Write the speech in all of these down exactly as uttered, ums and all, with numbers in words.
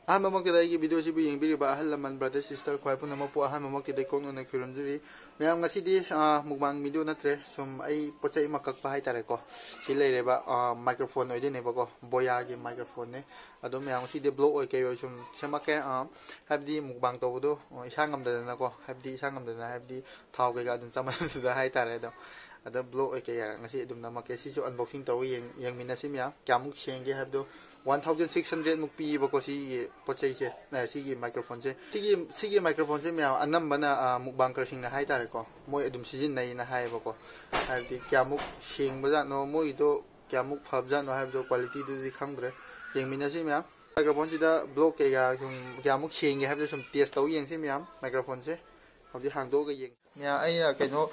ꯑꯍꯥꯟꯕꯃꯛꯇꯗ ꯑꯩꯒꯤ ꯚꯤꯗꯤꯑꯣꯁꯤꯕꯨ ꯌꯦꯡꯕꯤꯔꯤꯕ ꯑꯍꯜ ꯂꯃꯟ, ꯕ꯭ꯔꯗꯔ, ꯁꯤꯁꯇꯔ, ꯈ꯭ꯋꯥꯏ ꯄꯨꯝꯅꯃꯛꯄꯨ ꯑꯍꯥꯟꯕꯃꯛꯇꯗ ꯀꯣꯛꯅꯅ ꯈꯨꯔꯨꯝꯖꯔꯤ꯫ ꯃꯌꯥꯝ, ꯉꯁꯤꯗꯤ, ꯑ, ꯃꯨꯛꯕꯥꯡ ꯚꯤꯗꯤꯑꯣ ꯅꯠꯇ꯭ꯔꯦ, ꯁꯨꯝ ꯑꯩ ꯄꯣꯠ ꯆꯩ ꯑꯃ ꯀꯛꯄ ꯍꯥꯏꯇꯥꯔꯦꯀꯣ꯫ ꯁꯤ ꯂꯩꯔꯦꯕ, ꯑ, ꯃꯥꯏꯀ꯭ꯔꯣꯐꯣꯟ ꯑꯣꯏꯗꯣꯏꯅꯦꯕꯀꯣ, ꯕꯣꯌꯥꯒꯤ ꯃꯥꯏꯀ꯭ꯔꯣꯐꯣꯟꯅꯦ꯫ ꯑꯗꯣ ꯃꯌꯥꯝ, ꯉꯁꯤꯗꯤ ꯕ꯭ꯂꯣꯛ ꯑꯣꯏ ꯀꯩ ꯑꯣꯏ ꯁꯨꯝ ꯁꯦꯝꯃꯛꯀꯦ, ꯑ, ꯍꯥꯏꯕꯗꯤ ꯃꯨꯛꯕꯥꯡ ꯇꯧꯕꯗꯣ, ꯑ, ꯏꯁꯥ ꯉꯝꯗꯗꯅꯀꯣ, ꯍꯥꯏꯕꯗꯤ ꯏꯁꯥ ꯉꯝꯗꯗꯅ, ꯍꯥꯏꯕꯗꯤ ꯊꯥꯎ ꯀꯩꯀꯥ ꯑꯗꯨꯝ ꯆꯥꯃꯟꯕꯗꯨꯗ ꯍꯥꯏꯇꯥꯔꯦ꯫ ꯑꯗꯣ, ꯑꯗꯣ ꯕ꯭ꯂꯣꯛ ꯑꯣꯏ ꯀꯩꯀꯥ ꯉꯁꯤ ꯑꯗꯨꯝ ꯅꯝꯃꯛꯀꯦ꯫ ꯁꯤꯁꯨ ꯑꯟꯕꯣꯛꯁꯤꯡ ꯇꯧꯔꯒ ꯌꯦꯡ-, ꯌꯦꯡꯃꯤꯟꯅꯁꯤ ꯃꯌꯥꯝ꯫ ꯀꯌꯥꯃꯨꯛ ꯁꯦꯡꯒꯦ ꯍꯥꯏꯕꯗꯣ, ꯋꯥꯟ ꯊꯥꯎꯖꯟ ꯁꯤꯛꯁ ꯍꯟꯗ꯭ꯔꯦꯗꯃꯨꯛ ꯄꯤꯌꯦꯕꯀꯣ ꯁꯤꯒꯤ ꯄꯣꯠ ꯆꯩꯁꯦ, ꯑ, ꯁꯤꯒꯤ ꯃꯥꯏꯀ꯭ꯔꯣꯐꯣꯟꯁꯦ꯫ ꯁꯤꯒꯤ, ꯁꯤꯒꯤ ꯃꯥꯏꯀ꯭ꯔꯣꯐꯣꯟꯁꯦ ꯃꯌꯥꯝ ꯑꯅꯝꯕꯅ, ꯑ, ꯃꯨꯛꯕꯥꯡꯀꯔꯁꯤꯡꯅ ꯍꯥꯏꯇꯥꯔꯦꯀꯣ, ꯃꯣꯏ ꯑꯗꯨꯝ ꯁꯤꯖꯤꯟꯅꯩꯅ ꯍꯥꯏꯌꯦꯕꯀꯣ꯫ ꯍꯥꯏꯕꯗꯤ ꯀꯌꯥꯃꯨꯛ ꯁꯦꯡꯕꯖꯥꯠꯅꯣ, ꯃꯣꯏꯗꯣ ꯀꯌꯥꯃꯨꯛ ꯐꯕꯖꯥꯠꯅꯣ ꯍꯥꯏꯕꯗꯣ, ꯀ꯭ꯋꯥꯂꯤꯇꯤꯗꯨꯗꯤ ꯈꯪꯗ꯭ꯔꯦ꯫ ꯌꯦꯡꯃꯤꯟꯅꯁꯤ ꯃꯌꯥꯝ꯫ ꯃꯥꯏꯀ꯭ꯔꯣꯐꯣꯟꯁꯤꯗ ꯕ꯭ꯂꯣꯛ ꯀꯩꯀꯥ ꯁꯨꯝ ꯀꯌꯥꯃꯨꯛ ꯁꯦꯡꯒꯦ ꯍꯥꯏꯕꯗꯣ ꯁꯨꯝ ꯇꯦꯁ ꯇꯧ ꯌꯦꯡꯁꯤ ꯃꯌꯥꯝ꯫ ꯃꯥꯏꯀ꯭ꯔꯣꯐꯣꯟꯁꯦ ꯍꯧꯖꯤꯛ ꯍꯥꯡꯗꯣꯛꯑꯒ ꯌꯦꯡ-, ꯃꯌꯥꯝ, ꯑꯩꯅ ꯀꯩꯅꯣ,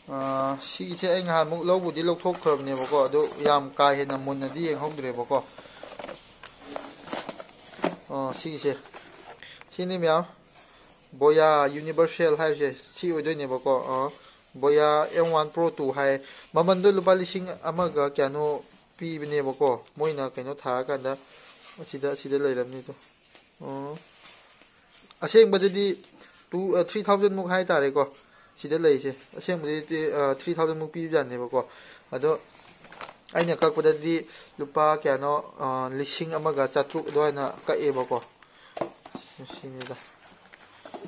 ꯑ, ꯁꯤꯒꯤꯁꯦ ꯑꯩ ꯅꯍꯥꯟꯃꯨꯛ ꯂꯧꯕꯨꯗꯤ ꯂꯧꯊꯣꯛꯈ꯭ꯔꯕꯅꯦꯕꯀꯣ, ꯑꯗꯣ ꯌꯥꯝ ꯀꯥ ꯍꯦꯟꯅ ꯃꯨꯟꯅꯗꯤ ꯌꯦꯡꯍꯧꯗ꯭ꯔꯦꯕꯀꯣ꯫ ꯑ, ꯁꯤꯒꯤꯁꯦ, ꯁꯤꯅꯤ ꯃꯌꯥꯝ, ꯕꯣꯌꯥ ꯌꯨꯅꯤꯚꯔꯁꯦꯜ ꯍꯥꯏꯔꯤꯁꯦ ꯁꯤ ꯑꯣꯏꯗꯣꯏꯅꯦꯕꯀꯣ꯫ ꯑ, ꯕꯣꯌꯥ ꯑꯦꯝ ꯋꯥꯟ ꯄ꯭ꯔꯣ ꯇꯨ ꯍꯥꯏ꯫ ꯃꯃꯟꯗꯣ ꯂꯨꯄꯥ ꯂꯤꯁꯤꯡ ꯑꯃꯒ ꯀꯌꯥꯅꯣ ꯄꯤꯕꯅꯦꯕꯀꯣ, ꯃꯣꯏꯅ ꯀꯩꯅꯣ ꯊꯥꯔꯀꯥꯟꯗ ꯑꯁꯤꯗ, ꯑꯁꯤꯗ ꯂꯩꯔꯝꯅꯤꯗꯣ꯫ ꯑꯣ, ꯑꯁꯦꯡꯕꯗꯗꯤ ꯇꯨ, ꯑ, ꯊ꯭ꯔꯤ ꯊꯥꯎꯖꯟꯃꯨꯛ ꯍꯥꯏꯇꯥꯔꯦꯀꯣ, ꯁꯤꯗ ꯂꯩꯔꯤꯁꯦ꯫ ꯑꯁꯦꯡꯕꯗꯗꯤ, ꯑ, ꯊ꯭ꯔꯤ ꯊꯥꯎꯖꯟꯃꯨꯛ ꯄꯤꯕꯖꯥꯠꯅꯦꯕꯀꯣ꯫ ꯑꯗꯣ ꯑꯩꯅ ꯀꯛꯄꯗꯗꯤ ꯂꯨꯄꯥ ꯀꯌꯥꯅꯣ, ꯑ, ꯂꯤꯁꯤꯡ ꯑꯃꯒ ꯆꯥꯇ꯭ꯔꯨꯛ ꯑꯗꯨꯃꯥꯏꯅ ꯀꯛꯑꯦꯕꯀꯣ꯫ ꯁꯤꯅꯤꯗ꯫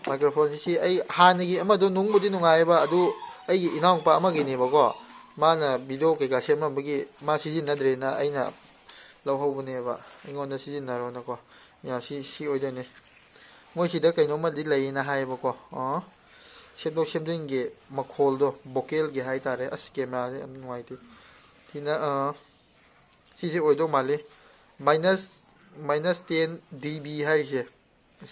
ꯃꯥꯏꯀ꯭ꯔꯣꯐꯣꯟꯁꯤ, ꯁꯤ ꯑꯩ ꯍꯥꯟꯅꯒꯤ ꯑꯃꯗꯣ ꯅꯨꯡꯕꯨꯗꯤ ꯅꯨꯡꯉꯥꯏꯌꯦꯕ, ꯑꯗꯨ ꯑꯩꯒꯤ ꯏꯅꯥꯎꯅꯨꯄꯥ ꯑꯃꯒꯤꯅꯦꯕꯀꯣ꯫ ꯃꯥꯅ ꯚꯤꯗꯤꯑꯣ ꯀꯩꯀꯥ ꯁꯦꯝꯃꯝꯕꯒꯤ ꯃꯥ ꯁꯤꯖꯤꯟꯅꯗ꯭ꯔꯦꯅ ꯑꯩꯅ ꯂꯧꯍꯧꯕꯅꯦꯕ, ꯑꯩꯉꯣꯟꯗ ꯁꯤꯖꯤꯟꯅꯔꯣꯅꯀꯣ꯫ ꯌꯥ, ꯁꯤ, ꯁꯤ ꯑꯣꯏꯗꯣꯏꯅꯦ꯫ ꯃꯣꯏ ꯁꯤꯗ ꯀꯩꯅꯣꯝꯃꯗꯤ ꯂꯩꯌꯦꯅ ꯍꯥꯏꯌꯦꯕꯀꯣ꯫ ꯑ, ꯁꯦꯝꯗꯣꯛ ꯁꯦꯝꯖꯤꯟꯒꯤ ꯃꯈꯣꯜꯗꯣ, ꯚꯣꯀꯦꯜꯒꯤ ꯍꯥꯏꯇꯥꯔꯦ꯫ ꯑꯁ, ꯀꯦꯃꯦꯔꯥꯁꯦ ꯌꯥꯝ ꯅꯨꯡꯉꯥꯏꯇꯦ꯫ ꯁꯤꯅ, ꯑ, ꯁꯤꯁꯦ ꯑꯣꯏꯗꯧ ꯃꯥꯜꯂꯤ꯫ Minus, minus ten D B ꯍꯥꯏꯔꯤꯁꯦ꯫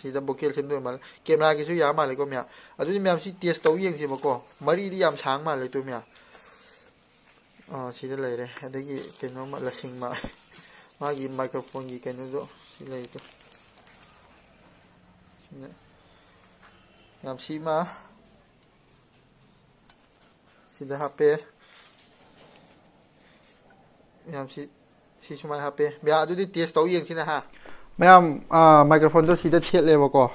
ꯁꯤꯗ ꯚꯣꯀꯦꯜ ꯁꯦꯝꯗꯣꯏ ꯃꯥꯜꯂꯦ꯫ ꯀꯦꯃꯦꯔꯥꯒꯤꯁꯨ ꯌꯥ ꯃꯥꯜꯂꯦꯀꯣ ꯃꯌꯥꯝ꯫ ꯑꯗꯨꯗꯤ ꯃꯌꯥꯝ ꯁꯤ ꯇꯦꯁ ꯇꯧ ꯌꯦꯡꯁꯦꯕꯀꯣ꯫ ꯃꯔꯤꯗꯤ ꯌꯥꯝ ꯁꯥꯡ ꯃꯥꯜꯂꯦ ꯇꯨ ꯃꯌꯥꯝ꯫ ꯑꯥ, ꯁꯤꯗ ꯂꯩꯔꯦ꯫ ꯑꯗꯒꯤ ꯀꯩꯅꯣꯝꯃ ꯂꯁꯤꯡ ꯃꯥ-, ꯃꯥꯒꯤ ꯃꯥꯏꯀ꯭ꯔꯣꯐꯣꯟꯒꯤ ꯀꯩꯅꯣꯗꯣ ꯁꯤ ꯂꯩꯔꯦ꯫ ꯁꯤꯅ ꯌꯥꯝ ꯁꯤꯃ ꯁꯤꯗ ꯍꯥꯞꯄꯦ꯫ ꯌꯥꯝ ꯁꯤ, ꯁꯤ ꯁꯨꯃꯥꯏꯅ ꯍꯥꯞꯄꯦ꯫ ꯃꯌꯥꯝ ꯑꯗꯨꯗꯤ ꯇꯦꯁ ꯇꯧ ꯌꯦꯡꯁꯤꯅ ꯍꯥ꯫ ꯃꯌꯥꯝ, ꯃꯥꯏꯀ꯭ꯔꯣꯐꯣꯟꯗꯣ ꯁꯤꯗ ꯊꯦꯠꯂꯦꯕꯀꯣ꯫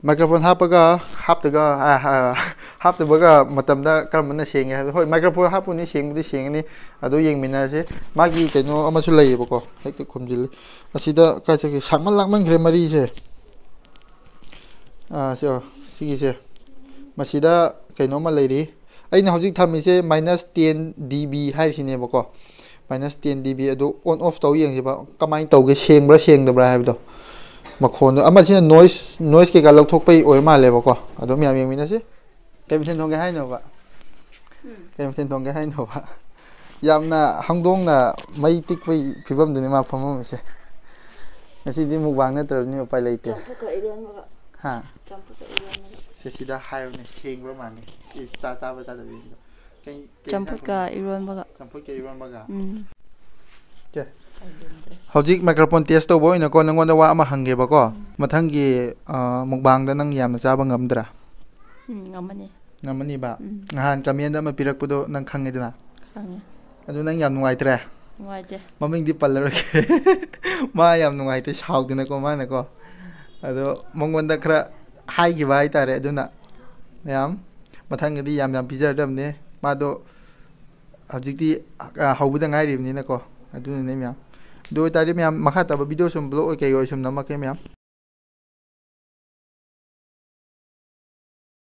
ꯃꯥꯏꯀ꯭ꯔꯣꯐꯣꯟ ꯍꯥꯞꯄꯒ ꯍꯥꯞꯇꯒ, ꯑ, ꯑ, ꯍꯥꯞꯇꯕꯒ ꯃꯇꯝꯗ ꯀꯔꯝꯕꯅ ꯁꯦꯡꯉꯦ ꯍꯥꯏꯕꯗꯣ, ꯍꯣꯏ, ꯃꯥꯏꯀ꯭ꯔꯣꯐꯣꯟ ꯍꯥꯞꯄꯨꯅꯤ, ꯁꯦꯡꯕꯨꯗꯤ ꯁꯦꯡꯉꯅꯤ꯫ ꯑꯗꯨ ꯌꯦꯡꯃꯤꯟꯅꯔꯁꯦ꯫ ꯃꯥꯒꯤ ꯀꯩꯅꯣ ꯑꯃꯁꯨ ꯂꯩꯌꯦꯕꯀꯣ, ꯍꯦꯛꯇ ꯈꯨꯝꯖꯤꯜꯂꯤ꯫ ꯑꯁꯤꯗ ꯀꯥꯏ ꯆꯠꯈ꯭ꯔꯦ? ꯁꯥꯡꯃꯟ ꯂꯥꯛꯃꯟꯈ꯭ꯔꯦ ꯃꯔꯤꯁꯦ꯫ ꯑꯥ, ꯁꯤ, ꯑꯣ, ꯁꯤꯒꯤꯁꯦ꯫ ꯃꯁꯤꯗ ꯀꯩꯅꯣꯝꯃ ꯂꯩꯔꯤ꯫ ꯑꯩꯅ ꯍꯧꯖꯤꯛ ꯊꯝꯃꯤꯁꯦ minus ten D B ꯍꯥꯏꯔꯤꯁꯤꯅꯦꯕꯀꯣ꯫ Minus ten D B ꯑꯗꯨ on off ꯇꯧ ꯌꯦꯡꯁꯤꯕ, ꯀꯃꯥꯏꯅ ꯇꯧꯒꯦ, ꯁꯦꯡꯕ꯭ꯔꯥ ꯁꯦꯡꯗꯕ꯭ꯔꯥ ꯍꯥꯏꯕꯗꯣ꯫ ꯃꯈꯣꯟꯗꯣ, ꯑꯃꯁꯤꯅ noise, noise ꯀꯩꯀꯥ ꯂꯧꯊꯣꯛꯄꯩ ꯑꯣꯏꯔ ꯃꯥꯜꯂꯦꯕꯀꯣ꯫ ꯑꯗꯨꯝ ꯌꯥꯝ ꯌꯦꯡꯃꯤꯟꯅꯁꯤ꯫ ꯀꯩ ꯃꯊꯦꯜ ꯊꯣꯡꯒꯦ ꯍꯥꯏꯅꯣꯕ? ꯎꯝ꯫ ꯀꯩ ꯃꯊꯦꯜ ꯊꯣꯡꯒꯦ ꯍꯥꯏꯅꯣꯕ? ꯌꯥꯝꯅ ꯍꯪꯗꯣꯡꯅ ꯃꯩ ꯇꯤꯛꯄꯩ ꯐꯤꯕꯝꯗꯨꯅꯤ ꯃꯥ ꯐꯝꯃꯝꯃꯤꯁꯦ꯫ ꯉꯁꯤꯗꯤ mukbang ꯅꯠꯇ꯭ꯔꯕꯅꯤꯅ ꯎꯄꯥꯏ ꯂꯩꯇꯦ꯫ ꯆꯝꯐꯨꯠꯀ ꯏꯔꯣꯟꯕꯒ꯫ ꯍꯥ? ꯆꯝꯐꯨꯠꯀ ꯏꯔꯣꯟꯕꯒ꯫ ꯁꯦ, ꯁꯤꯗ ꯍꯥꯏꯔꯨꯅꯦ, ꯁꯦꯡꯕ꯭ꯔ ꯃꯥꯜꯂꯦ꯫ ꯁꯤ ꯇꯥ-, ꯇꯥꯕ꯭ꯔ ꯇꯥꯗꯕ꯭ꯔ ꯌꯦꯡꯒꯦ꯫ ꯀꯩ, ꯀꯩ ꯏꯟꯁꯥꯡ ꯆꯝꯐꯨꯠꯀ ꯊꯣꯡꯉꯤ? ꯏꯔꯣꯟꯕꯒ꯫ ꯆꯝꯐꯨꯠꯀ ꯏꯔꯣꯟꯕꯒ? ꯎꯝ꯫ ꯁꯦ꯫ ꯍꯧꯖꯤꯛ microphone test ꯇꯧꯕ ꯑꯣꯏꯅꯀꯣ, ꯅꯪꯉꯣꯟꯗ ꯋꯥ ꯑꯃ ꯍꯪꯒꯦꯕꯀꯣ꯫ ꯎꯝ꯫ ꯃꯊꯪꯒꯤ, ꯑ, mukbangꯗ ꯅꯪ ꯌꯥꯝꯅ ꯆꯥꯕ ꯉꯝꯗ꯭ꯔꯥ? ꯎꯝ, ꯉꯝꯃꯅꯤ꯫ ꯉꯝꯃꯅꯤꯕ? ꯎꯝ꯫ ꯅꯍꯥꯟ comment ꯑꯃ ꯄꯤꯔꯛꯄꯗꯣ ꯅꯪ ꯈꯪꯉꯦꯗꯅ? ꯈꯪꯉꯦ꯫ ꯑꯗꯨ ꯅꯪ ꯌꯥꯝ ꯅꯨꯡꯉꯥꯏꯇ꯭ꯔꯦ? ꯅꯨꯡꯉꯥꯏꯇꯦ꯫ ꯃꯃꯤꯡꯗꯤ ꯄꯜꯂꯔꯣꯏꯒꯦ꯫ ꯃꯥ ꯌꯥꯝ ꯅꯨꯡꯉꯥꯏꯇꯦ, ꯁꯥꯎꯗꯅꯀꯣ ꯃꯥꯅꯀꯣ꯫ ꯑꯗꯣ ꯃꯉꯣꯟꯗ ꯈꯔ ꯍꯥꯏꯈꯤꯕ ꯍꯥꯏꯇꯥꯔꯦ, ꯑꯗꯨꯅ ꯃꯌꯥꯝ ꯃꯊꯪꯗꯗꯤ ꯌꯥꯝ ꯌꯥꯝ ꯄꯤꯖꯔꯗꯕꯅꯦ꯫ ꯃꯥꯗꯣ ꯍꯧꯖꯤꯛꯇꯤ, ꯑ, ꯍꯧꯕꯗ ꯉꯥꯏꯔꯤꯕꯅꯤꯅꯀꯣ, ꯑꯗꯨꯅꯅꯦ ꯃꯌꯥꯝ꯫ ꯑꯗꯨ ꯑꯣꯏꯇꯥꯔꯗꯤ ꯃꯌꯥꯝ ꯃꯈꯥ ꯇꯥꯕ video ꯁꯨꯝ vlog ꯑꯣꯏ ꯀꯩ ꯑꯣꯏ ꯁꯨꯝ ꯅꯝꯃꯛꯀꯦ ꯃꯌꯥꯝ꯫